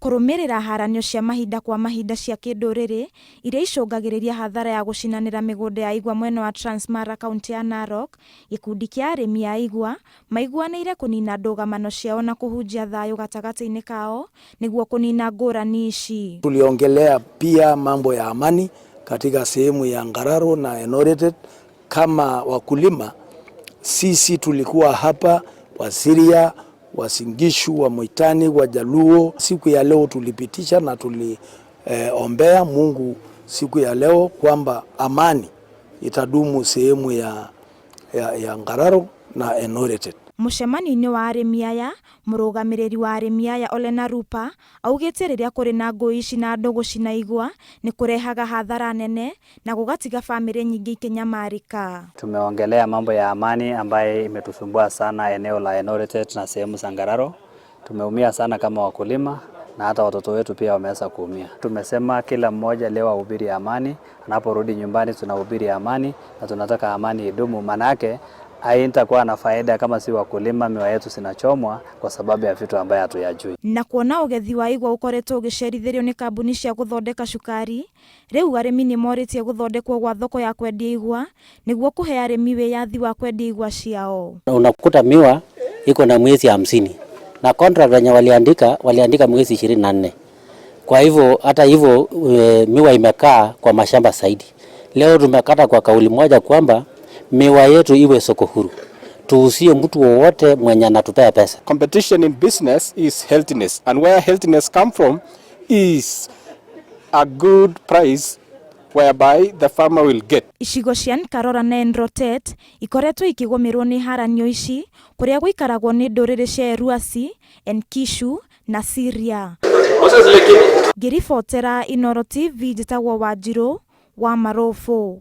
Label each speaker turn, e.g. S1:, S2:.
S1: Kũrũmĩrĩra haranio cia mahinda kwa mahinda cia kĩndũrĩrĩ iria icũngagĩrĩria hathara ya gũcinanĩra mĩgũnda ya igwa mwena wa Transmara kaunti ya Narok, gĩkundi kĩa arĩmi a igwa maiguanĩire kũnina ndũgamano ciao na kũhunjia thayũ gatagatĩ-inĩ kao nĩguo kũnina ngũrani ici.
S2: Tuliongelea pia mambo ya amani katika sehemu ya Ngararo na Enoretet. Kama wakulima sisi tulikuwa hapa Wasiria, Wasingishu, wa Moitani, Wajaluo. Siku ya leo tulipitisha na tuliombea Mungu siku ya leo kwamba amani itadumu sehemu ya Ngararo na Enoretet.
S1: Mũcemanio-inĩ wa arĩmi aya, mũrũgamĩrĩri wa arĩmi aya Olena Rupa augĩte rĩrĩa kũrĩ na ngũĩ ici na andũ gũcina igwa nĩ kũrehaga hathara nene na gũgatiga bamĩrĩ nyingĩ ikĩnyamarĩka.
S3: Tumeongelea mambo ya amani ambaye imetusumbua sana eneo la Enoretet na sehemu za Ngararo. Tumeumia sana kama wakulima na hata watoto wetu pia wameweza kuumia. Tumesema kila mmoja leo ahubiri amani, anaporudi nyumbani tunahubiri amani na tunataka amani idumu, manake haitakuwa na faida kama si wakulima, miwa yetu zinachomwa kwa sababu ya vitu ambayo hatuyajui.
S1: Na kuona ũgethi wa igwa ũkoretwo ũgĩcerithĩrio nĩ kambuni cia gũthondeka cukari, rĩu arĩmi nĩ morĩtie gũthondekwo gwa thoko ya kwendia igwa nĩguo kũhe arĩmi wĩyathi wa kwendia igwa ciao.
S4: Unakuta miwa iko na mwezi 50 na contract wenye waliandika mwezi 24. Kwa hivyo hata hivyo miwa imekaa kwa mashamba zaidi. Leo tumekata kwa kauli moja kwamba miwa yetu iwe soko huru, tuusie mtu wowote mwenye anatupea pesa.
S5: Competition in business is healthiness, and where healthiness come from is a good price whereby the farmer will get.
S1: Icigo cia Nkarora na Enrotet ikoretwo ikĩgũmĩrwo nĩ haranio ici kũrĩa gũikaragwo nĩ ndũrĩrĩ cia Eruasi, Enkishu na Siria. Ngĩribotera Inooro TV njĩtagwo Wanjirũ wa Marũbũ.